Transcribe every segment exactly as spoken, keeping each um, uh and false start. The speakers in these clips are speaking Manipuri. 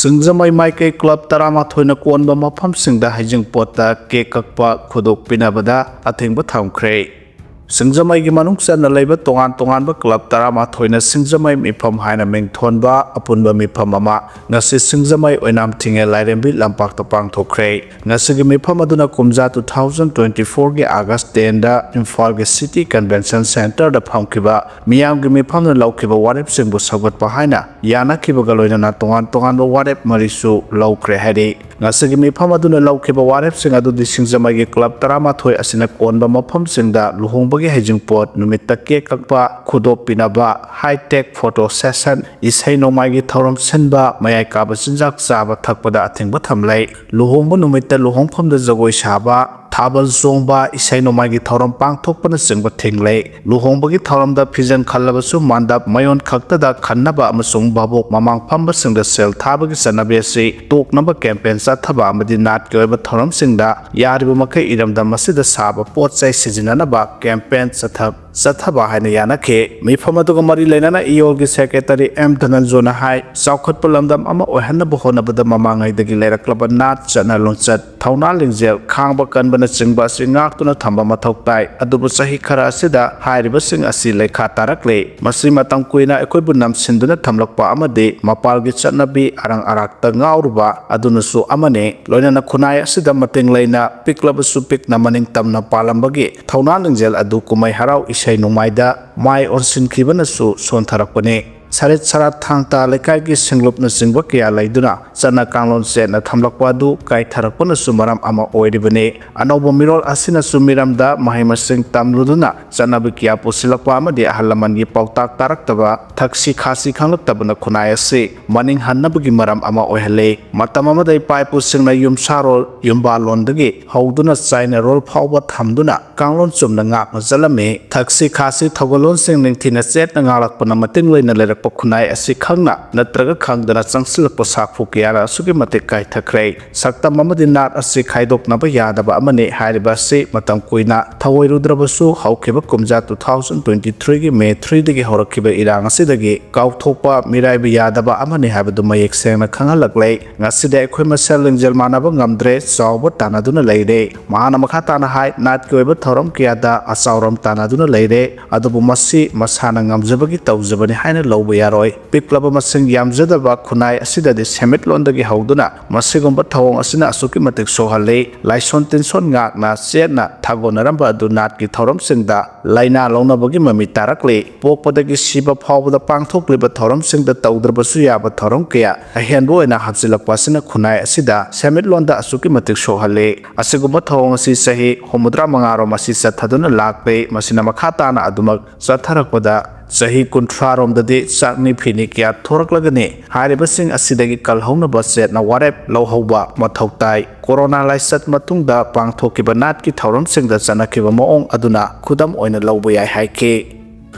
ꯁꯤꯡꯖꯃꯩ ꯃꯥꯏꯀꯩ ꯀ꯭ꯂꯕ ꯇꯔꯥꯃꯥꯊꯣꯏꯅ ꯀꯣꯟꯕ ꯃꯐꯝꯁꯤꯡꯗ ꯍꯩꯖꯤꯡꯄꯣꯠꯇ ꯀꯦꯛ ꯀꯛꯄ ꯈꯨꯗꯣꯞ ꯄꯤꯅꯕꯗ ꯑꯊꯤꯡꯕ ꯊꯝꯈ꯭ꯔꯦ꯫ ꯁꯤꯡꯖꯃꯩꯒꯤ ꯃꯅꯨꯡ ꯆꯟꯅ ꯂꯩꯕ ꯇꯣꯉꯥꯟ ꯇꯣꯉꯥꯟꯕ ꯀ꯭ꯂꯕ ꯇꯔꯥꯃꯥꯊꯣꯏꯅ ꯁꯤꯡꯖꯃꯩ ꯃꯤꯐꯝ ꯍꯥꯏꯅ ꯃꯤꯡ ꯊꯣꯟꯕ ꯑꯄꯨꯟꯕ ꯃꯤꯐꯝ ꯑꯃ ꯉꯁꯤ ꯁꯤꯡꯖꯃꯩ ꯑꯣꯏꯅꯥꯝ ꯊꯤꯡꯉꯦꯜ ꯂꯥꯏꯔꯦꯝꯕꯤ ꯂꯝꯄꯥꯛꯇ ꯄꯥꯡꯊꯣꯛꯈ꯭ꯔꯦ꯫ ꯉꯁꯤꯒꯤ ꯃꯤꯐꯝ ꯑꯗꯨꯅ ꯀꯨꯝꯖꯥ two thousand twenty fourꯒꯤ August tenꯗ ꯏꯝꯐꯥꯜꯒꯤ City Convention Centreꯗ ꯐꯝꯈꯤꯕ ꯃꯤꯌꯥꯝꯒꯤ ꯃꯤꯐꯝꯅ ꯂꯧꯈꯤꯕ ꯋꯥꯔꯦꯞꯁꯤꯡꯕꯨ ꯁꯧꯒꯠꯄ ꯍꯥꯏꯅ ꯌꯥꯅꯈꯤꯕꯒ ꯂꯣꯏꯅꯅ ꯇꯣꯉꯥꯟ ꯇꯣꯉꯥꯟꯕ ꯋꯥꯔꯦꯞ ꯃꯔꯤꯁꯨ ꯂꯧꯈ꯭ꯔꯦ ꯍꯥꯏꯔꯤ꯫ ꯉꯁꯤꯒꯤ ꯃꯤꯐꯝ ꯑꯗꯨꯅ ꯂꯧꯈꯤꯕ ꯋꯥꯔꯦꯞꯁꯤꯡ ꯑꯗꯨꯗꯤ ꯁꯤꯡꯖꯃꯩꯒꯤ ꯀ꯭ꯂꯕ ꯇꯔꯥꯃꯥꯊꯣꯏ ꯑꯁꯤꯅ ꯀꯣꯟꯕ ꯃꯐꯝꯁꯤꯡꯗ ꯂꯨꯍꯣꯡꯕꯒꯤ ꯍꯩꯖꯤꯡꯄꯣꯠ ꯅꯨꯃꯤꯠꯇ ꯀꯦꯛ ꯀꯛꯄ, ꯈꯨꯗꯣꯞ ꯄꯤꯅꯕ, high tech photo session, ꯏꯁꯩ ꯅꯣꯡꯃꯥꯏꯒꯤ ꯊꯧꯔꯝ ꯁꯤꯟꯕ, ꯃꯌꯥꯏ ꯀꯥꯕ ꯆꯤꯟꯖꯥꯛ ꯆꯥꯕ ꯊꯛꯄꯗ ꯑꯊꯤꯡꯕ ꯊꯝꯂꯦ꯫ ꯂꯨꯍꯣꯡꯕ ꯅꯨꯃꯤꯠꯇ ꯂꯨꯍꯣꯡꯐꯝꯗ ꯖꯒꯣꯏ ꯁꯥꯕ, ꯊꯥꯕꯜ ꯆꯣꯡꯕ, ꯏꯁꯩ ꯅꯣꯡꯃꯥꯏꯒꯤ ꯊꯧꯔꯝ ꯄꯥꯡꯊꯣꯛꯄꯅꯆꯤꯡꯕ ꯊꯤꯡꯂꯦ꯫ ꯂꯨꯍꯣꯡꯕꯒꯤ ꯊꯧꯔꯝꯗ ꯐꯤꯖꯪ ꯈꯜꯂꯕꯁꯨ ꯃꯥꯟꯗꯞ ꯃꯌꯣꯟ ꯈꯛꯇꯗ ꯈꯟꯅꯕ ꯑꯃꯁꯨꯡ ꯚꯥꯕꯣꯛ ꯃꯃꯥꯡ ꯐꯝꯕꯁꯤꯡꯗ ꯁꯦꯜ ꯊꯥꯕꯒꯤ ꯆꯠꯅꯕꯤ ꯑꯁꯤ ꯇꯣꯛꯅꯕ campaign ꯆꯠꯊꯕ ꯑꯃꯗꯤ ꯅꯥꯠꯀꯤ ꯑꯣꯏꯕ ꯊꯧꯔꯝꯁꯤꯡꯗ ꯌꯥꯔꯤꯕ ꯃꯈꯩ ꯏꯔꯝꯗꯝ ꯑꯁꯤꯗ ꯁꯥꯕ ꯄꯣꯠ ꯆꯩ ꯁꯤꯖꯤꯟꯅꯅꯕ campaign ꯆꯠꯊ-, ꯆꯠꯊꯕ ꯍꯥꯏꯅ ꯌꯥꯅꯈꯤ꯫ ꯃꯤꯐꯝ ꯑꯗꯨꯒ ꯃꯔꯤ ꯂꯩꯅꯅ ꯏꯌꯣꯜꯒꯤ secretary ꯑꯦꯝ ꯙꯅꯟꯖꯣꯅ ꯍꯥꯏ, ꯆꯥꯎꯈꯠꯄ ꯂꯝꯗꯝ ꯑꯃ ꯑꯣꯏꯍꯟꯅꯕ ꯍꯣꯠꯅꯕꯗ ꯃꯃꯥꯡꯉꯩꯗꯒꯤ ꯂꯩꯔꯛꯂꯕ ꯅꯥꯠ, ꯆꯠꯅ ꯂꯣꯟꯆꯠ, ꯊꯧꯅꯥ ꯂꯤꯡꯖꯦꯜ, ꯈꯥꯡꯕ ꯀꯟꯕꯅꯆꯤꯡꯕ ꯑꯁꯤ ꯉꯥꯛꯇꯨꯅ ꯊꯝꯕ ꯃꯊꯧ ꯇꯥꯏ꯫ ꯑꯗꯨꯕꯨ ꯆꯍꯤ ꯈꯔ ꯑꯁꯤꯗ ꯍꯥꯏꯔꯤꯕꯁꯤꯡ ꯑꯁꯤ ꯂꯩꯈꯥ ꯇꯥꯔꯛꯂꯦ꯫ ꯃꯁꯤ ꯃꯇꯝ ꯀꯨꯏꯅ ꯑꯩꯈꯣꯏꯕꯨ ꯅꯝꯁꯤꯟꯗꯨꯅ ꯊꯝꯂꯛꯄ ꯑꯃꯗꯤ ꯃꯄꯥꯜꯒꯤ ꯆꯠꯅꯕꯤ ꯑꯔꯪ ꯑꯔꯥꯛꯇ ꯉꯥꯎꯔꯨꯕ ꯑꯗꯨꯅꯁꯨ ꯑꯃꯅꯤ꯫ ꯂꯣꯏꯅꯅ ꯈꯨꯟꯅꯥꯏ ꯑꯁꯤꯗ ꯃꯇꯤꯡ ꯂꯩꯅ ꯄꯤꯛꯂꯕꯁꯨ ꯄꯤꯛꯅ ꯃꯅꯤꯡ ꯇꯝꯅ ꯄꯥꯜꯂꯝꯕꯒꯤ ꯊꯧꯅꯥ ꯂꯤꯡꯖꯦꯜ ꯑꯗꯨ ꯀꯨꯝꯍꯩ ꯍꯔꯥꯎ, ꯏꯁꯩ ꯅꯣꯡꯃꯥꯏꯗ ꯃꯥꯏ ꯑꯣꯟꯁꯤꯟꯈꯤꯕꯅꯁꯨ ꯁꯣꯟꯊꯔꯛꯄꯅꯤ꯫ ꯁꯔꯤꯠ ꯁꯔꯥꯠ ꯊꯥꯡ ꯇꯥ ꯂꯩꯀꯥꯏꯒꯤ ꯁꯤꯡꯂꯨꯞꯅꯆꯤꯡꯕ ꯀꯌꯥ ꯂꯩꯗꯨꯅ ꯆꯠꯅ ꯀꯥꯡꯂꯣꯟ ꯆꯦꯠꯅ ꯊꯝꯂꯛꯄ ꯑꯗꯨ ꯀꯥꯏꯊꯔꯛꯄꯅꯁꯨ ꯃꯔꯝ ꯑꯃ ꯑꯣꯏꯔꯤꯕꯅꯤ꯫ ꯑꯅꯧꯕ ꯃꯤꯔꯣꯜ ꯑꯁꯤꯅꯁꯨ ꯃꯤꯔꯝꯗ ꯃꯍꯩ ꯃꯁꯤꯡ ꯇꯝꯂꯨꯗꯨꯅ ꯆꯠꯅꯕꯤ ꯀꯌꯥ ꯄꯨꯁꯤꯜꯂꯛꯄ ꯑꯃꯗꯤ ꯑꯍꯜ ꯂꯃꯟꯒꯤ ꯄꯥꯎꯇꯥꯛ ꯇꯥꯔꯛꯇꯕ, ꯊꯛꯁꯤ ꯈꯥꯁꯤ ꯈꯪꯂꯛꯇꯕꯅ ꯈꯨꯟꯅꯥꯏ ꯑꯁꯤ ꯃꯅꯤꯡ ꯍꯟꯅꯕꯒꯤ ꯃꯔꯝ ꯑꯃ ꯑꯣꯏꯍꯜꯂꯤ꯫ ꯃꯇꯝ ꯑꯃꯗ ꯏꯄꯥ ꯏꯄꯨꯁꯤꯡꯅ ꯌꯨꯝꯁꯥꯔꯣꯜ ꯌꯨꯝꯕꯥꯜꯂꯣꯟꯗꯒꯤ ꯍꯧꯗꯨꯅ ꯆꯥꯏꯅꯔꯣꯜ ꯐꯥꯎꯕ ꯊꯝꯗꯨꯅ ꯀꯥꯡꯂꯣꯟ ꯆꯨꯝꯅ ꯉꯥꯛꯅ ꯆꯠꯂꯝꯃꯤ꯫ ꯊꯛꯁꯤ ꯈꯥꯁꯤ ꯊꯧꯒꯜꯂꯣꯟꯁꯤꯡ ꯅꯤꯡꯊꯤꯅ ꯆꯦꯠꯅ ꯉꯥꯛꯂꯛꯄꯅ ꯃꯇꯤꯡ ꯂꯩꯅ ꯂꯩꯔꯛ ꯈꯨꯟꯅꯥꯏ ꯑꯁꯤ ꯈꯪꯅ ꯅꯠꯇ꯭ꯔꯒ ꯈꯪꯗꯅ ꯆꯪꯁꯤꯜꯂꯛꯄ ꯁꯥꯐꯨ ꯀꯌꯥꯅ ꯑꯁꯨꯛꯀꯤ ꯃꯇꯤꯛ ꯀꯥꯏꯊꯈ꯭ꯔꯦ꯫ ꯁꯛꯇꯝ ꯑꯃꯗꯤ ꯅꯥꯠ ꯑꯁꯤ ꯈꯥꯏꯗꯣꯛꯅꯕ ꯌꯥꯗꯕ ꯑꯃꯅꯤ꯫ ꯍꯥꯏꯔꯤꯕ ꯑꯁꯤ ꯃꯇꯝ ꯀꯨꯏꯅ ꯊꯧꯑꯣꯏꯔꯨꯗ꯭ꯔꯕꯁꯨ, ꯍꯧꯈꯤꯕ ꯀꯨꯝꯖꯥ two thousand twenty three ꯒꯤ May three ꯗꯒꯤ ꯍꯧꯔꯛꯈꯤꯕ ꯏꯔꯥꯡ ꯑꯁꯤꯗꯒꯤ ꯀꯥꯎꯊꯣꯛꯄ, ꯃꯤꯔꯥꯏꯕ ꯌꯥꯗꯕ ꯑꯃꯅꯤ ꯍꯥꯏꯕꯗꯨ ꯃꯌꯦꯛ ꯁꯦꯡꯅ ꯈꯪꯍꯜꯂꯛꯂꯦ꯫ ꯉꯁꯤꯗꯤ ꯑꯩꯈꯣꯏ ꯃꯁꯦꯜ ꯂꯤꯡꯖꯦꯜ ꯃꯥꯟꯅꯕ ꯉꯝꯗ꯭ꯔꯦ, ꯆꯥꯎꯕ ꯇꯥꯟꯅꯗꯨꯅ ꯂꯩꯔꯦ꯫ ꯃꯍꯥꯛꯅ ꯃꯈꯥ ꯇꯥꯅ ꯍꯥꯏ, ꯅꯥꯠꯀꯤ ꯑꯣꯏꯕ ꯊꯧꯔꯝ ꯀꯌꯥꯗ ꯑꯆꯥꯎꯔꯝ ꯇꯥꯟꯅꯗꯨꯅ ꯂꯩꯔꯦ, ꯑꯗꯨꯕꯨ ꯃꯁꯤ ꯃꯁꯥꯅ ꯉꯝꯖꯕꯒꯤ ꯇꯧꯖꯕꯅꯤ ꯍꯥꯏꯅ ꯂꯧꯕ ꯌꯥꯔꯣꯏ꯫ ꯄꯤꯛꯂꯕ ꯃꯁꯤꯡ ꯌꯥꯝꯖꯗꯕ ꯈꯨꯟꯅꯥꯏ ꯑꯁꯤꯗꯗꯤ ꯁꯦꯟꯃꯤꯠꯂꯣꯟꯗꯒꯤ ꯍꯧꯗꯨꯅ ꯃꯁꯤꯒꯨꯝꯕ ꯊꯧꯑꯣꯡ ꯑꯁꯤꯅ ꯑꯁꯨꯛꯀꯤ ꯃꯇꯤꯛ ꯁꯣꯛꯍꯜꯂꯤ꯫ ꯂꯥꯏꯁꯣꯟ ꯇꯤꯟꯁꯣꯟ ꯉꯥꯛꯅ ꯆꯦꯠꯅ ꯊꯥꯒꯣꯟꯅꯔꯝꯕ ꯑꯗꯨ ꯅꯥꯠꯀꯤ ꯊꯧꯔꯝꯁꯤꯡꯗ ꯂꯥꯏꯅꯥ ꯂꯧꯅꯕꯒꯤ ꯃꯃꯤ ꯇꯥꯔꯛꯂꯤ꯫ ꯄꯣꯛꯄꯗꯒꯤ ꯁꯤꯕ ꯐꯥꯎꯕꯗ ꯄꯥꯡꯊꯣꯛꯂꯤꯕ ꯊꯧꯔꯝꯁꯤꯡꯗ ꯇꯧꯗ꯭ꯔꯕꯁꯨ ꯌꯥꯕ ꯊꯧꯔꯝ ꯀꯌꯥ ꯑꯍꯦꯟꯕ ꯑꯣꯏꯅ ꯍꯥꯞꯆꯤꯜꯂꯛꯄ ꯑꯁꯤꯅ ꯈꯨꯟꯅꯥꯏ ꯑꯁꯤꯗ ꯁꯦꯟꯃꯤꯠꯂꯣꯟꯗ ꯑꯁꯨꯛꯀꯤ ꯃꯇꯤꯛ ꯁꯣꯛꯍꯜꯂꯤ꯫ ꯑꯁꯤꯒꯨꯝꯕ ꯊꯧꯑꯣꯡ ꯑꯁꯤ ꯆꯍꯤ ꯍꯨꯝꯐꯨꯇꯔꯥ ꯃꯉꯥꯔꯣꯝ ꯑꯁꯤ ꯆꯠꯊꯗꯨꯅ ꯂꯥꯛꯂꯦ꯫ ꯃꯁꯤꯅ ꯃꯈꯥ ꯇꯥꯅ ꯑꯗꯨꯃꯛ ꯆꯠꯊꯔꯛꯄꯗ ꯆꯍꯤ ꯀꯨꯟꯊ꯭ꯔꯥꯔꯣꯝꯗꯗꯤ ꯆꯥꯛꯅꯤ ꯐꯤꯅꯤ ꯀꯌꯥ ꯊꯣꯔꯛꯂꯒꯅꯤ꯫ ꯍꯥꯏꯔꯤꯕꯁꯤꯡ ꯑꯁꯤꯗꯒꯤ ꯀꯜꯍꯧꯅꯕ ꯆꯦꯠꯅ ꯋꯥꯔꯦꯞ ꯂꯧꯍꯧꯕ ꯃꯊꯧ ꯇꯥꯏ꯫ ꯀꯣꯔꯣꯅꯥ ꯂꯥꯏꯆꯠ ꯃꯇꯨꯡꯗ ꯄꯥꯡꯊꯣꯛꯈꯤꯕ ꯅꯥꯠꯀꯤ ꯊꯧꯔꯝꯁꯤꯡꯗ ꯆꯠꯅꯈꯤꯕ ꯃꯑꯣꯡ ꯑꯗꯨꯅ ꯈꯨꯗꯝ ꯑꯣꯏꯅ ꯂꯧꯕ ꯌꯥꯏ ꯍꯥꯏꯈꯤ꯫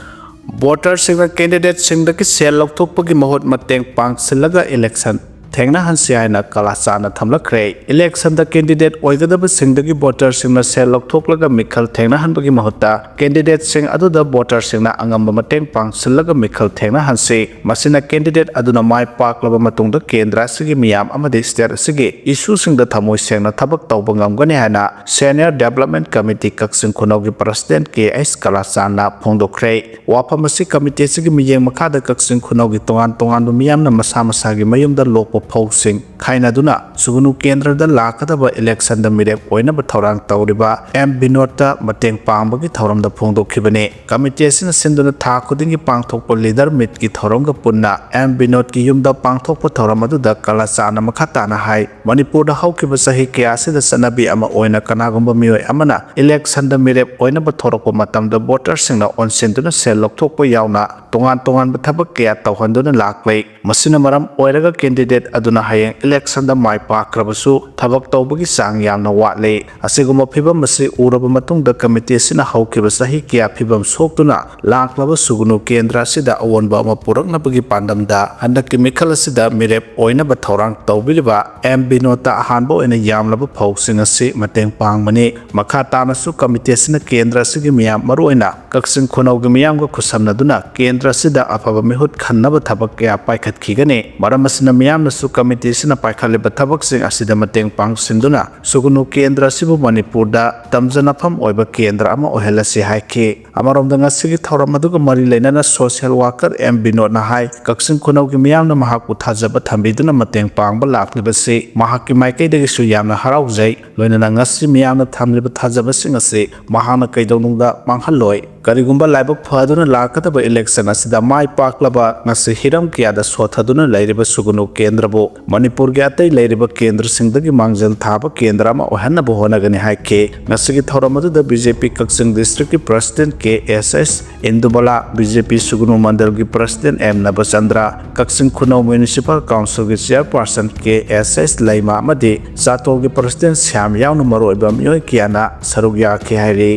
ꯚꯣꯇꯔꯁꯤꯡꯅ ꯀꯦꯟꯗꯤꯗꯦꯠꯁꯤꯡꯗꯒꯤ ꯁꯦꯜ ꯂꯧꯊꯣꯛꯄꯒꯤ ꯃꯍꯨꯠ ꯃꯇꯦꯡ ꯄꯥꯡꯁꯤꯜꯂꯒ ꯏꯂꯦꯛꯁꯟ ꯊꯦꯡꯅꯍꯟꯁꯤ ꯍꯥꯏꯅ ꯀꯂꯥꯆꯥꯟꯅ ꯊꯝꯂꯛꯈ꯭ꯔꯦ꯫ ꯏꯂꯦꯛꯁꯟꯗ ꯀꯦꯟꯗꯤꯗꯦꯠ ꯑꯣꯏꯒꯗꯕꯁꯤꯡꯗꯒꯤ ꯚꯣꯇꯔꯁꯤꯡꯅ ꯁꯦꯜ ꯂꯧꯊꯣꯛꯂꯒ ꯃꯤꯈꯜ ꯊꯦꯡꯅꯍꯟꯕꯒꯤ ꯃꯍꯨꯠꯇ ꯀꯦꯟꯗꯤꯗꯦꯠꯁꯤꯡ ꯑꯗꯨꯗ ꯚꯣꯇꯔꯁꯤꯡꯅ ꯑꯉꯝꯕ ꯃꯇꯦꯡ ꯄꯥꯡꯁꯤꯜꯂꯒ ꯃꯤꯈꯜ ꯊꯦꯡꯅꯍꯟꯁꯤ꯫ ꯃꯁꯤꯅ ꯀꯦꯟꯗꯤꯗꯦꯠ ꯑꯗꯨꯅ ꯃꯥꯏ ꯄꯥꯛꯂꯕ ꯃꯇꯨꯡꯗ ꯀꯦꯟꯗ꯭ꯔ ꯑꯁꯤꯒꯤ ꯃꯤꯌꯥꯝ ꯑꯃꯗꯤ ꯁ꯭ꯇꯦꯠ ꯑꯁꯤꯒꯤ ꯏꯁꯨꯁꯤꯡꯗ ꯊꯃꯣꯏ ꯁꯦꯡꯅ ꯊꯕꯛ ꯇꯧꯕ ꯉꯝꯒꯅꯤ ꯍꯥꯏꯅ Senior Development Committee ꯀꯛꯆꯤꯡ ꯈꯨꯅꯧꯒꯤ ꯄ꯭ꯔꯁꯤꯗꯦꯟꯠ ꯀꯦ ꯑꯩꯆ ꯀꯂꯥꯆꯥꯟꯅ ꯐꯣꯡꯗꯣꯛꯈ꯭ꯔꯦ꯫ ꯋꯥꯐꯝ ꯑꯁꯤ ꯀꯃꯤꯇꯤ ꯑꯁꯤꯒꯤ ꯃꯤꯠꯌꯦꯡ ꯃꯈꯥꯗ ꯀꯛꯆꯤꯡ ꯈꯨꯅꯧꯒꯤ ꯇꯣꯉꯥꯟ ꯇꯣꯉꯥꯟꯕ ꯃꯤꯌꯥꯝꯅ ꯃꯁꯥ ꯃꯁꯥꯒꯤ ꯃꯌꯨꯝꯗ ꯂꯣꯛꯄ ꯐꯧꯁꯤꯡ ꯈꯥꯏꯅꯗꯨꯅ ꯁꯨꯒꯅꯨ ꯀꯦꯟꯗ꯭ꯔꯗ ꯂꯥꯛꯀꯗꯕ ꯏꯂꯦꯛꯁꯟꯗ ꯃꯤꯔꯦꯞ ꯑꯣꯏꯅꯕ ꯊꯧꯔꯥꯡ ꯇꯧꯔꯤꯕ ꯑꯦꯝ ꯕꯤꯅꯣꯗꯇ ꯃꯇꯦꯡ ꯄꯥꯡꯕꯒꯤ ꯊꯧꯔꯝꯗ ꯐꯣꯡꯗꯣꯛꯈꯤꯕꯅꯤ꯫ ꯀꯃꯤꯇꯤ ꯑꯁꯤꯅ ꯁꯤꯟꯗꯨꯅ ꯊꯥ ꯈꯨꯗꯤꯡꯒꯤ ꯄꯥꯡꯊꯣꯛꯄ ꯂꯤꯗꯔ ꯃꯤꯠꯀꯤ ꯊꯧꯔꯝꯒ ꯄꯨꯟꯅ ꯑꯦꯝ ꯕꯤꯅꯣꯗꯀꯤ ꯌꯨꯝꯗ ꯄꯥꯡꯊꯣꯛꯄ ꯊꯧꯔꯝ ꯑꯗꯨꯗ ꯀꯂꯥꯆꯥꯟꯅ ꯃꯈꯥ ꯇꯥꯅ ꯍꯥꯏ, ꯃꯅꯤꯄꯨꯔꯗ ꯍꯧꯈꯤꯕ ꯆꯍꯤ ꯀꯌꯥ ꯑꯁꯤꯗ ꯆꯠꯅꯕꯤ ꯑꯃ ꯑꯣꯏꯅ ꯀꯅꯥꯒꯨꯝꯕ ꯃꯤꯑꯣꯏ ꯑꯃꯅ ꯏꯂꯦꯛꯁꯟꯗ ꯃꯤꯔꯦꯞ ꯑꯣꯏꯅꯕ ꯊꯣꯔꯛꯄ ꯃꯇꯝꯗ ꯚꯣꯇꯔꯁꯤꯡꯅ ꯑꯣꯟꯁꯤꯟꯗꯨꯅ ꯁꯦꯜ ꯂꯧꯊꯣꯛꯄ ꯌꯥꯎꯅ ꯇꯣꯉꯥꯟ ꯇꯣꯉꯥꯟꯕ ꯊꯕꯛ ꯀꯌꯥ ꯇꯧꯍꯟꯗꯨꯅ ꯂꯥꯛꯂꯤ꯫ ꯃꯁꯤꯅ ꯃꯔꯝ ꯑꯣꯏꯔꯒ ꯀꯦꯟꯗꯤꯗꯦꯠ ꯑꯗꯨꯅ ꯍꯌꯦꯡ ꯏꯂꯦꯛꯁꯟꯗ ꯃꯥꯏ ꯄꯥꯛꯈ꯭ꯔꯕꯁꯨ ꯊꯕꯛ ꯇꯧꯕꯒꯤ ꯆꯥꯡ ꯌꯥꯝꯅ ꯋꯥꯠꯂꯤ꯫ ꯑꯁꯤꯒꯨꯝꯕ ꯐꯤꯕꯝ ꯑꯁꯤ ꯎꯔꯕ ꯃꯇꯨꯡꯗ ꯀꯃꯤꯇꯤ ꯑꯁꯤꯅ ꯍꯧꯈꯤꯕ ꯆꯍꯤ ꯀꯌꯥ ꯐꯤꯕꯝ ꯁꯣꯛꯇꯨꯅ ꯂꯥꯛꯂꯕ ꯁꯨꯒꯅꯨ ꯀꯦꯟꯗ꯭ꯔ ꯑꯁꯤꯗ ꯑꯑꯣꯟꯕ ꯑꯃ ꯄꯨꯔꯛꯅꯕꯒꯤ ꯄꯥꯟꯗꯝꯗ ꯍꯟꯗꯛꯀꯤ ꯃꯤꯈꯜ ꯑꯁꯤꯗ ꯃꯤꯔꯦꯞ ꯑꯣꯏꯅꯕ ꯊꯧꯔꯥꯡ ꯇꯧꯕꯤꯔꯤꯕ ꯑꯦꯝ ꯕꯤꯅꯣꯗꯇ ꯑꯍꯥꯟꯕ ꯑꯣꯏꯅ ꯌꯥꯝꯂꯕ ꯐꯧꯁꯤꯡ ꯑꯁꯤ ꯃꯇꯦꯡ ꯄꯥꯡꯕꯅꯤ꯫ ꯃꯈꯥ ꯇꯥꯅꯁꯨ ꯀꯃꯤꯇꯤ ꯑꯁꯤꯅ ꯀꯦꯟꯗ꯭ꯔ ꯑꯁꯤꯒꯤ ꯃꯤꯌꯥꯝ, ꯃꯔꯨꯑꯣꯏꯅ ꯀꯛꯆꯤꯡ ꯈꯨꯅꯧꯒꯤ ꯃꯤꯌꯥꯝꯒ ꯈꯨꯠꯁꯝꯅꯗꯨꯅ ꯀꯦꯟꯗ꯭ꯔ ꯑꯁꯤꯗ ꯑꯐꯕ ꯃꯤꯍꯨꯠ ꯈꯟꯅꯕ ꯊꯕꯛ ꯀꯌꯥ ꯄꯥꯏꯈꯠꯈꯤꯒꯅꯤ꯫ ꯃꯔꯝ ꯑꯁꯤꯅ ꯃꯤꯌꯥꯝꯅꯁꯨ ꯀꯃꯤꯇꯤ ꯑꯁꯤꯅ ꯄꯥꯏꯈꯠꯂꯤꯕ ꯊꯕꯛꯁꯤꯡ ꯑꯁꯤꯗ ꯃꯇꯦꯡ ꯄꯥꯡꯁꯤꯟꯗꯨꯅ ꯁꯨꯒꯅꯨ ꯀꯦꯟꯗ꯭ꯔ ꯑꯁꯤꯕꯨ ꯃꯅꯤꯄꯨꯔꯗ ꯇꯝꯖꯅꯐꯝ ꯑꯣꯏꯕ ꯀꯦꯟꯗ꯭ꯔ ꯑꯃ ꯑꯣꯏꯍꯜꯂꯁꯤ ꯍꯥꯏꯈꯤ꯫ ꯑꯃꯔꯣꯝꯗ ꯉꯁꯤꯒꯤ ꯊꯧꯔꯝ ꯑꯗꯨꯒ ꯃꯔꯤ ꯂꯩꯅꯅ ꯁꯣꯁꯤꯌꯦꯜ ꯋꯥꯀꯔ ꯑꯦꯝ ꯕꯤꯅꯣꯗꯅ ꯍꯥꯏ, ꯀꯛꯆꯤꯡ ꯈꯨꯅꯧꯒꯤ ꯃꯤꯌꯥꯝꯅ ꯃꯍꯥꯛꯄꯨ ꯊꯥꯖꯕ ꯊꯝꯕꯤꯗꯨꯅ ꯃꯇꯦꯡ ꯄꯥꯡꯕ ꯂꯥꯛꯂꯤꯕꯁꯤ ꯃꯍꯥꯛꯀꯤ ꯃꯥꯏꯀꯩꯗꯒꯤꯁꯨ ꯌꯥꯝꯅ ꯍꯔꯥꯎꯖꯩ꯫ ꯂꯣꯏꯅꯅ ꯉꯁꯤ ꯃꯤꯌꯥꯝꯅ ꯊꯝꯂꯤꯕ ꯊꯥꯖꯕꯁꯤꯡ ꯑꯁꯤ ꯃꯍꯥꯛꯅ ꯀꯩꯗꯧꯅꯨꯡꯗ ꯃꯥꯡꯍꯜꯂꯣꯏ꯫ ꯀꯔꯤꯒꯨꯝꯕ ꯂꯥꯏꯕꯛ ꯐꯗꯨꯅ ꯂꯥꯛꯀꯗꯕ ꯏꯂꯦꯛꯁꯟ ꯑꯁꯤꯗ ꯃꯥꯏ ꯄꯥꯛꯂꯕ ꯉꯁꯤ ꯍꯤꯔꯝ ꯀꯌꯥꯗ ꯁꯣꯊꯗꯨꯅ ꯂꯩꯔꯤꯕ ꯁꯨꯒꯅꯨ ꯀꯦꯟꯗ꯭ꯔꯕꯨ ꯃꯅꯤꯄꯨꯔꯒꯤ ꯑꯇꯩ ꯂꯩꯔꯤꯕ ꯀꯦꯟꯗ꯭ꯔꯁꯤꯡꯗꯒꯤ ꯃꯥꯡꯖꯤꯜ ꯊꯥꯕ ꯀꯦꯟꯗ꯭ꯔ ꯑꯃ ꯑꯣꯏꯍꯟꯅꯕ ꯍꯣꯠꯅꯒꯅꯤ ꯍꯥꯏꯈꯤ꯫ ꯉꯁꯤꯒꯤ ꯊꯧꯔꯝ ꯑꯗꯨꯗ ꯕꯤ ꯖꯦ ꯄꯤ ꯀꯛꯆꯤꯡ ꯗꯤꯁꯇ꯭ꯔꯤꯛꯀꯤ ꯄ꯭ꯔꯁꯤꯗꯦꯟꯠ ꯀꯦ ꯑꯦꯁ ꯑꯦꯁ ꯏꯟꯗꯨꯕꯂꯥ, ꯕꯤ ꯖꯦ ꯄꯤ ꯁꯨꯒꯅꯨ ꯃꯟꯗꯜꯒꯤ ꯄ꯭ꯔꯁꯤꯗꯦꯟꯠ ꯑꯦꯝ ꯅꯕꯆꯟꯗ꯭ꯔ, ꯀꯛꯆꯤꯡ ꯈꯨꯅꯧ ꯃ꯭ꯌꯨꯅꯤꯁꯤꯄꯥꯜ ꯀꯥꯎꯟꯁꯤꯜꯒꯤ ꯆꯤꯌꯔꯄꯥꯔꯁꯟ ꯀꯦ ꯑꯦꯁ ꯑꯦꯁ ꯂꯩꯃ ꯑꯃꯗꯤ ꯆꯥꯇꯣꯜꯒꯤ ꯄ꯭ꯔꯁꯤꯗꯦꯟꯠ ꯁ꯭ꯌꯥꯝ ꯌꯥꯎꯅ ꯃꯔꯨꯑꯣꯏꯕ ꯃꯤꯑꯣꯏ ꯀꯌꯥꯅ ꯁꯔꯨꯛ ꯌꯥꯈꯤ ꯍꯥꯏꯔꯤ꯫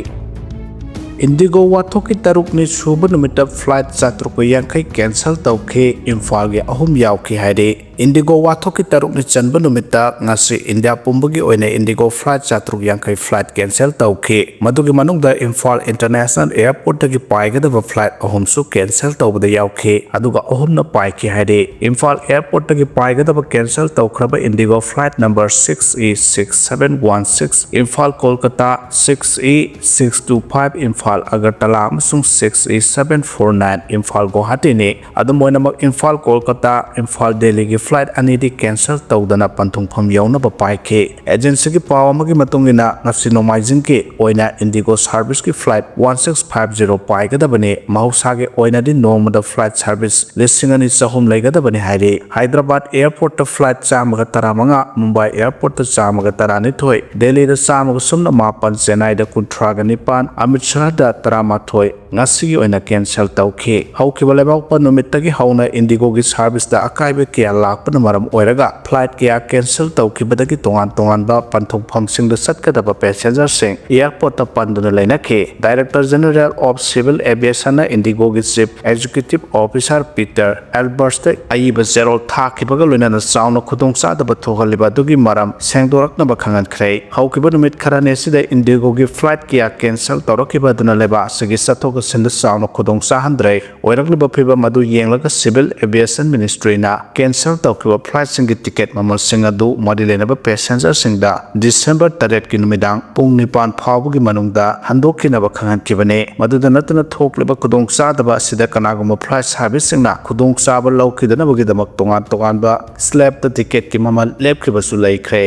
ꯏꯟꯗꯤꯒꯣ ꯋꯥꯊꯣꯛꯀꯤ ꯇꯔꯨꯛꯅꯤ ꯁꯨꯕ ꯅꯨꯃꯤꯠꯇ ꯐ꯭ꯂꯥꯏꯠ ꯆꯥꯇ꯭ꯔꯨꯛꯀ ꯌꯥꯡꯈꯩ ꯀꯦꯟꯁꯦꯜ ꯇꯧꯈꯤ, ꯏꯝꯐꯥꯜꯒꯤ ꯑꯍꯨꯝ ꯌꯥꯎꯈꯤ ꯍꯥꯏꯔꯤ꯫ ꯏꯟꯗꯤꯒꯣ ꯋꯥꯊꯣꯛꯀꯤ ꯇꯔꯨꯛꯅꯤ ꯆꯟꯕ ꯅꯨꯃꯤꯠꯇ ꯉꯁꯤ ꯏꯟꯗꯤꯌꯥ ꯄꯨꯝꯕꯒꯤ ꯑꯣꯏꯅ ꯏꯟꯗꯤꯒꯣ ꯐ꯭ꯂꯥꯏꯠ ꯆꯥꯇ꯭ꯔꯨꯛ ꯌꯥꯡꯈꯩ ꯐ꯭ꯂꯥꯏꯠ ꯀꯦꯟꯁꯦꯜ ꯇꯧꯈꯤ꯫ ꯃꯗꯨꯒꯤ ꯃꯅꯨꯡꯗ ꯏꯝꯐꯥꯜ ꯏꯟꯇꯔꯅꯦꯁꯅꯦꯜ ꯑꯦꯌꯔꯄꯣꯔꯠꯇꯒꯤ ꯄꯥꯏꯒꯗꯕ ꯐ꯭ꯂꯥꯏꯠ ꯑꯍꯨꯝꯁꯨ ꯀꯦꯟꯁꯦꯜ ꯇꯧꯕꯗ ꯌꯥꯎꯈꯤ, ꯑꯗꯨꯒ ꯑꯍꯨꯝꯅ ꯄꯥꯏꯈꯤ ꯍꯥꯏꯔꯤ꯫ ꯏꯝꯐꯥꯜ ꯑꯦꯌꯔꯄꯣꯔꯠꯇꯒꯤ ꯄꯥꯏꯒꯗꯕ ꯀꯦꯟꯁꯦꯜ ꯇꯧꯈ꯭ꯔꯕ IndiGo flight number six E six seven one six, Imphal Kolkata, six E six two five Imphal Agartala, ꯑꯃꯁꯨꯡ six E seven four nine Imphal ꯒꯨꯋꯥꯍꯥꯇꯤꯅꯤ꯫ ꯑꯗꯨꯝ ꯑꯣꯏꯅꯃꯛ ꯏꯝꯐꯥꯜ ꯀꯣꯜꯀꯇꯥ, ꯏꯝꯐꯥꯜ ꯗꯦꯜꯂꯤꯒꯤ ꯐ꯭ꯂꯥꯏꯠ ꯑꯅꯤꯗꯤ ꯀꯦꯟꯁꯦꯜ ꯇꯧꯗꯅ ꯄꯟꯊꯨꯡꯐꯝ ꯌꯧꯅꯕ ꯄꯥꯏꯈꯤ꯫ ꯑꯦꯖꯦꯟꯁꯤꯒꯤ ꯄꯥꯎ ꯑꯃꯒꯤ ꯃꯇꯨꯡ ꯏꯟꯅ, ꯉꯁꯤ ꯅꯣꯡꯃꯥꯏꯖꯤꯡꯒꯤ ꯑꯣꯏꯅ ꯏꯟꯗꯤꯒꯣ ꯁꯥꯔꯚꯤꯁꯀꯤ flight one six five zero ꯄꯥꯏꯒꯗꯕꯅꯤ꯫ ꯃꯍꯧꯁꯥꯒꯤ ꯑꯣꯏꯅꯗꯤ ꯅꯣꯡꯃꯗ ꯐ꯭ꯂꯥꯏꯠ ꯁꯥꯔꯚꯤꯁ ꯂꯤꯁꯤꯡ ꯑꯅꯤ ꯆꯍꯨꯝ ꯂꯩꯒꯗꯕꯅꯤ ꯍꯥꯏꯔꯤ꯫ ꯍꯥꯏꯗ꯭ꯔꯕꯥꯗ ꯑꯦꯌꯔꯄꯣꯔꯠꯇ ꯐ꯭ꯂꯥꯏꯠ ꯆꯥꯝꯃꯒ ꯇꯔꯥꯃꯉꯥ, ꯃꯨꯝꯕꯥꯏ ꯑꯦꯌꯔꯄꯣꯔꯠꯇ ꯆꯥꯝꯃꯒ ꯇꯔꯥꯅꯤꯊꯣꯏ, ꯗꯦꯜꯂꯤꯗ ꯆꯥꯝꯃꯒ ꯁꯨꯞꯅ ꯃꯥꯄꯟ, ꯆꯦꯟꯅꯥꯏꯗ ꯀꯨꯟꯊ꯭ꯔꯥꯒ ꯅꯤꯄꯥꯟ, ꯑꯃ꯭ꯔꯤꯠꯁꯔ ꯇꯔꯥꯃꯥꯊꯣꯏ ꯉꯁꯤꯒꯤ ꯑꯣꯏꯅ cancel ꯇꯧꯈꯤ꯫ ꯍꯧꯈꯤꯕ ꯂꯩꯕꯥꯛꯄꯣꯛꯄ ꯅꯨꯃꯤꯠꯇꯒꯤ ꯍꯧꯅ IndiGoꯒꯤ serviceꯇ ꯑꯀꯥꯏꯕ ꯀꯌꯥ ꯂꯥꯛꯄꯅ ꯃꯔꯝ ꯑꯣꯏꯔꯒ flight ꯀꯌꯥ cancel ꯇꯧꯈꯤꯕꯗꯒꯤ ꯇꯣꯉꯥꯟ ꯇꯣꯉꯥꯟꯕ ꯄꯟꯊꯨꯡꯐꯝꯁꯤꯡꯗ ꯆꯠꯀꯗꯕ passengerꯁꯤꯡ airportꯇ ꯄꯟꯗꯨꯅ ꯂꯩꯅꯈꯤ꯫ Director General of Civil Aviationꯅ IndiGoꯒꯤ Chief Executive Officer Peter Albertꯇ ꯑꯏꯕ ꯆꯦꯔꯣꯜ ꯊꯥꯈꯤꯕꯒ ꯂꯣꯏꯅꯅ ꯆꯥꯎꯅ ꯈꯨꯗꯣꯡꯆꯥꯗꯕ ꯊꯣꯛꯍꯜꯂꯤꯕ ꯑꯗꯨꯒꯤ ꯃꯔꯝ ꯁꯦꯡꯗꯣꯔꯛꯅꯕ ꯈꯪꯍꯟꯈ꯭ꯔꯦ꯫ ꯍꯧꯈꯤꯕ ꯅꯨꯃꯤꯠ ꯈꯔꯅꯤ ꯑꯁꯤꯗ IndiGoꯒꯤ flight ꯀꯌꯥ cancel ꯇꯧꯔꯛꯈꯤꯕ ꯑꯗꯨꯅ ꯂꯩꯕꯥꯛ ꯑꯁꯤꯒꯤ ꯆꯠꯊꯣꯛ ꯆꯠꯁꯤꯟꯗ ꯆꯥꯎꯅ ꯈꯨꯗꯣꯡ ꯆꯥꯍꯟꯗ꯭ꯔꯦ꯫ ꯑꯣꯏꯔꯛꯂꯤꯕ ꯐꯤꯕꯝ ꯑꯗꯨ ꯌꯦꯡꯂꯒ Civil Aviation Ministryꯅ cancel ꯇꯧꯈꯤꯕ flightꯁꯤꯡꯒꯤ ticket ꯃꯃꯜꯁꯤꯡ ꯑꯗꯨ ꯃꯔꯤ ꯂꯩꯅꯕ passengerꯁꯤꯡꯗ December ꯇꯔꯦꯠꯀꯤ ꯅꯨꯃꯤꯗꯥꯡ ꯄꯨꯡ ꯅꯤꯄꯥꯟ ꯐꯥꯎꯕꯒꯤ ꯃꯅꯨꯡꯗ ꯍꯟꯗꯣꯛꯈꯤꯅꯕ ꯈꯪꯍꯟꯈꯤꯕꯅꯤ꯫ ꯃꯗꯨꯗ ꯅꯠꯇꯅ ꯊꯣꯛꯂꯤꯕ ꯈꯨꯗꯣꯡꯆꯥꯗꯕ ꯑꯁꯤꯗ ꯀꯅꯥꯒꯨꯝꯕ flight serviceꯁꯤꯡꯅ ꯈꯨꯗꯣꯡꯆꯥꯕ ꯂꯧꯈꯤꯗꯅꯕꯒꯤꯗꯃꯛ ꯇꯣꯉꯥꯟ ꯇꯣꯉꯥꯟꯕ slabꯇ ticketꯀꯤ ꯃꯃꯜ ꯂꯦꯞꯈꯤꯕꯁꯨ ꯂꯩꯈ꯭ꯔꯦ꯫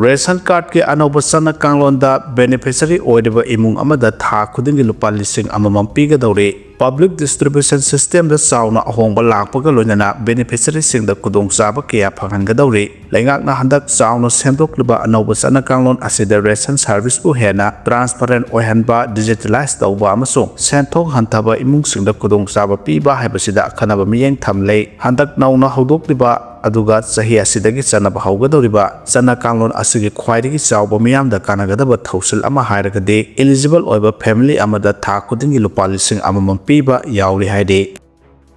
Ration cardꯀꯤ ꯑꯅꯧꯕ ꯆꯠꯅ ꯀꯥꯡꯂꯣꯟꯗ beneficiary ꯑꯣꯏꯔꯤꯕ ꯏꯃꯨꯡ ꯑꯃꯗ ꯊꯥ ꯈꯨꯗꯤꯡꯒꯤ ꯂꯨꯄꯥ ꯂꯤꯁꯤꯡ ꯑꯃꯃꯝ ꯄꯤꯒꯗꯧꯔꯤ꯫ Public distribution systemꯗ ꯆꯥꯎꯅ ꯑꯍꯣꯡꯕ ꯂꯥꯛꯄꯒ ꯂꯣꯏꯅꯅ beneficiaryꯁꯤꯡꯗ ꯈꯨꯗꯣꯡꯆꯥꯕ ꯀꯌꯥ ꯐꯪꯍꯟꯒꯗꯧꯔꯤ꯫ ꯂꯩꯉꯥꯛꯅ ꯍꯟꯗꯛ ꯆꯥꯎꯅ ꯁꯦꯝꯗꯣꯛꯂꯤꯕ ꯑꯅꯧꯕ ꯆꯠꯅ ꯀꯥꯡꯂꯣꯟ ꯑꯁꯤꯗ ration serviceꯄꯨ ꯍꯦꯟꯅ transparent ꯑꯣꯏꯍꯟꯕ, digitalize ꯇꯧꯕ ꯑꯃꯁꯨꯡ ꯁꯦꯟꯊꯣꯛ ꯍꯟꯊꯕ ꯏꯃꯨꯡꯁꯤꯡꯗ ꯈꯨꯗꯣꯡꯆꯥꯕ ꯄꯤꯕ ꯍꯥꯏꯕꯁꯤꯗ ꯑꯈꯟꯅꯕ ꯃꯤꯠꯌꯦꯡ ꯊꯝꯂꯦ꯫ ꯍꯟꯗꯛ ꯅꯧꯅ ꯍꯧꯗꯣꯛꯂꯤꯕ ꯑꯗꯨꯒ ꯆꯍꯤ ꯑꯁꯤꯗꯒꯤ ꯆꯠꯅꯕ ꯍꯧꯒꯗꯧꯔꯤꯕ ꯆꯠꯅ ꯀꯥꯡꯂꯣꯟ ꯑꯁꯤꯒꯤ ꯈ꯭ꯋꯥꯏꯗꯒꯤ ꯆꯥꯎꯕ ꯃꯤꯌꯥꯝꯗ ꯀꯥꯟꯅꯒꯗꯕ ꯊꯧꯁꯤꯜ ꯑꯃ ꯍꯥꯏꯔꯒꯗꯤ eligible ꯑꯣꯏꯕ family ꯑꯃꯗ ꯊꯥ ꯈꯨꯗꯤꯡꯒꯤ ꯂꯨꯄꯥ ꯂꯤꯁꯤꯡ ꯑꯃꯃꯝ ꯄꯤꯕ ꯌꯥꯎꯔꯤ ꯍꯥꯏꯔꯤ꯫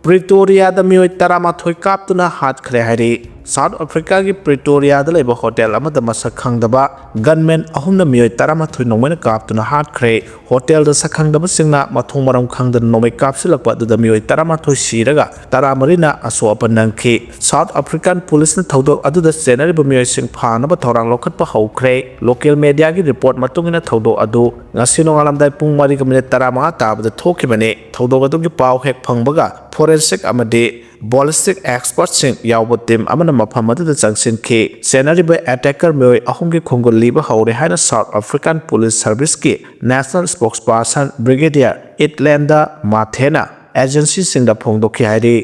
Pretoriaꯗ ꯃꯤꯑꯣꯏ ꯇꯔꯥꯃꯥꯊꯣꯏ ꯀꯥꯞꯇꯨꯅ ꯍꯥꯠꯈ꯭ꯔꯦ ꯍꯥꯏꯔꯤ꯫ South Africaꯒꯤ Pretoriaꯗ ꯂꯩꯕ hotel ꯑꯃꯗ ꯃꯁꯛ ꯈꯪꯗꯕ gunman ꯑꯍꯨꯝꯅ ꯃꯤꯑꯣꯏ ꯇꯔꯥꯃꯥꯊꯣꯏ ꯅꯣꯡꯃꯩꯅ ꯀꯥꯞꯇꯨꯅ ꯍꯥꯠꯈ꯭ꯔꯦ꯫ Hotelꯗ ꯁꯛꯈꯪꯗꯕꯁꯤꯡꯅ ꯃꯊꯣꯡ ꯃꯔꯝ ꯈꯪꯗꯅ ꯅꯣꯡꯃꯩ ꯀꯥꯞꯁꯤꯜꯂꯛꯄ ꯑꯗꯨꯗ ꯃꯤꯑꯣꯏ ꯇꯔꯥꯃꯥꯊꯣꯏ ꯁꯤꯔꯒ ꯇꯔꯥꯃꯔꯤꯅ ꯑꯁꯣꯛ ꯑꯄꯟ ꯅꯪꯈꯤ꯫ South African policeꯅ ꯊꯧꯗꯣꯛ ꯑꯗꯨꯗ ꯆꯦꯟꯅꯔꯤꯕ ꯃꯤꯑꯣꯏꯁꯤꯡ ꯐꯥꯅꯕ ꯊꯧꯔꯥꯡ ꯂꯧꯈꯠꯄ ꯍꯧꯈ꯭ꯔꯦ꯫ Local mediaꯒꯤ report ꯃꯇꯨꯡ ꯏꯟꯅ ꯊꯧꯗꯣꯛ ꯑꯗꯨ ꯉꯁꯤ ꯅꯣꯡꯉꯥꯜꯂꯝꯗꯥꯏ ꯄꯨꯡ ꯃꯔꯤꯒ ꯃꯤꯅꯤꯠ ꯇꯔꯥꯃꯉꯥ ꯇꯥꯕꯗ ꯊꯣꯛꯈꯤꯕꯅꯤ꯫ ꯊꯧꯗꯣꯛ ꯑꯗꯨꯒꯤ ꯄꯥꯎ ꯍꯦꯛ ꯐꯪꯕꯒ forensic ꯑꯃꯗꯤ ballistic expertꯁꯤꯡ ꯌꯥꯎꯕ team ꯑꯃꯅ ꯃꯐꯝ ꯑꯗꯨꯗ ꯆꯪꯁꯤꯟꯈꯤ꯫ ꯆꯦꯟꯅꯔꯤꯕ attacker ꯃꯤꯑꯣꯏ ꯑꯍꯨꯝꯒꯤ ꯈꯣꯡꯒꯨꯜ ꯂꯤꯕ ꯍꯧꯔꯦ ꯍꯥꯏꯅ South African Police Serviceꯀꯤ National Spokesperson Brigadier Ithlenda Mathena agencyꯁꯤꯡꯗ ꯐꯣꯡꯗꯣꯛꯈꯤ ꯍꯥꯏꯔꯤ꯫